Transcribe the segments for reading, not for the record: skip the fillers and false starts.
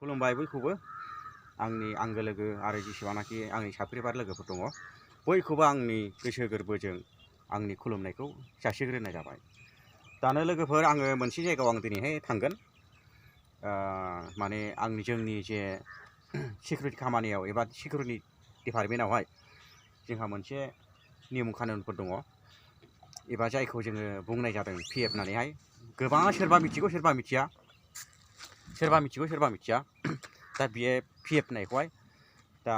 खुलुमबाय बयखौबो आंनि आंगो लोगो आरो जेसेबांनाखि आंनि साब्सक्राइबार लोगोफोर दङ बयखौबो आंनि गोसो गोरबोजों आंनि खुलुमनायखौ जासिग्रोनाय जाबाय। दानो लोगोफोर आङो मोनसे जायगायाव आं दिनैहाय थांगोन। माने जोंनि जे सिकिउरिटि खामानियाव एबा सिकिउरिटि डिपार्टमेन्टआवहाय जोंहा मोनसे नियम कानुनफोर दङ एबा जायखौ जोङो बुंनाय जादों PF होननानैहाय। गोबाङा सोरबा मिथिगौ सोरबा मिथिया, सोरबा मिथिगौ सोरबा मिथिया। दा बियो PF होननायखौहाय दा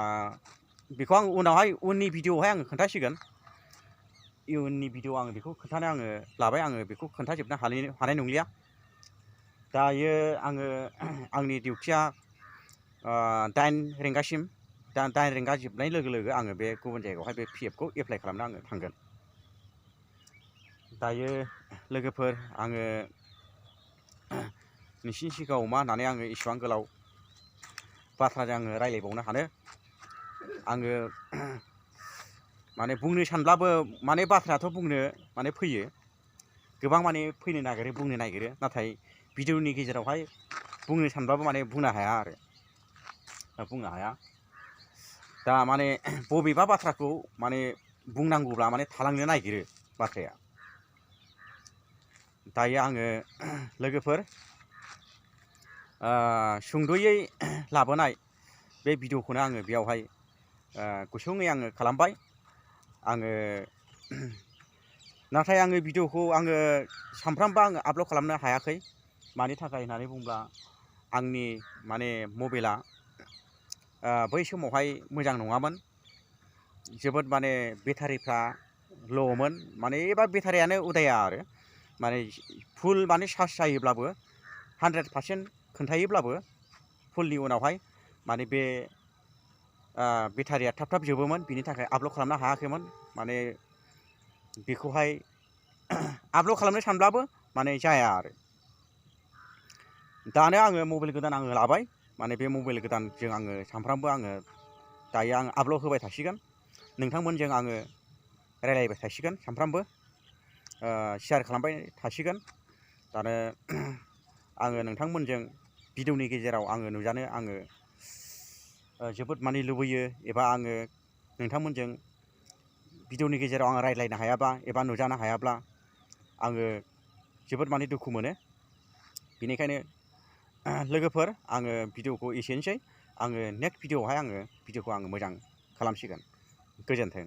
बेखौ आं उनावहाय उननि भिडिअआवहाय आङो खोन्थासिगोन। इयुननि भिडिअ आङो बेखौ खोन्थानो लाबाय। आङो बेखौ खोन्थाजोबनो हानाय नंलिया। दायो आङो आंनि डिउटिया 8 रिंगासिम, दा 8 रिंगा जोबनाय लोगो लोगो आङो बे गुबुन जायगायावहाय बे PFखौ एप्लाइ खालामनो आङो थांगोन। दायो लोगोफोर आङो नोंसिनि सिगाङाव मा होननानै आङो इसिबां गोलाव बाथ्राजों आङो रायज्लायबावनो हानो। आङो माने बुंनो सानब्लाबो माने बाथ्रायाथ' बुंनो माने फैयो, गोबां माने फैनो नागिरो, बुंनो नागिरो, नाथाय भिडिअनि गेजेरावहाय बुंनो सानब्लाबो माने बुंनो हाया आरो बुंनो हाया। दा माने बबेबा बाथ्राखौ माने बुंनांगौब्ला माने थालांनो नागिरो बाथ्राया। दायो आङो लोगोफोर सुंद'यै लाबोनाय बे भिडिअखौनो आङो बेयावहाय गुसुङै आङो खालामबाय। नाथाय आङो भिडिअखौ आङो सानफ्रामबो आङो आपल'ड खालामनो हायाखै। मानि थाखाय होननानै बुङोब्ला आंनि माने मबाइला बै समावहाय मोजां नङामोन। जोबोद माने बेटारिफ्रा ल'मोन, माने एबा बेटारियानो उदाया आरो माने फुल माने चार्ज जायोब्लाबो 100% खोन्थायोब्लाबो फुलनि उनावहाय माने बे बेटारिया थाब थाब जोबोमोन। बिनि थाखाय आपल'ड खालामनो हायाखैमोन। माने बेखौहाय आपल'ड खालामनो सानब्लाबो माने जाया आरो। दानो आङो मबाइल गोदान आङो लाबाय। माने बे मबाइल गोदानजों आङो सानफ्रामबो दायो आं आपल'ड होबाय थासिगोन। नोंथांमोनजों आङो रायलायबाय थासिगोन, सानफ्रामबो शेयार खालामबाय थासिगोन। दानो आङो नोंथांमोनजों भिडिअनि गेजेराव आङो नुजानो आङो जोबोद माने लुबैयो। एबा आङो नोंथांमोनजों भिडिअनि गेजेराव आङो रायज्लायनो हायाबा एबा नुजानो हायाब्ला आङो जोबोद माने दुखु मोनो। बेनिखायनो लोगोफोर आङो भिडिअखौ एसेनोसै। आङो नेक्स्ट भिडिअआवहाय भिडिअखौ आङो मोजां खालामसिगोन। गोजोन्थों।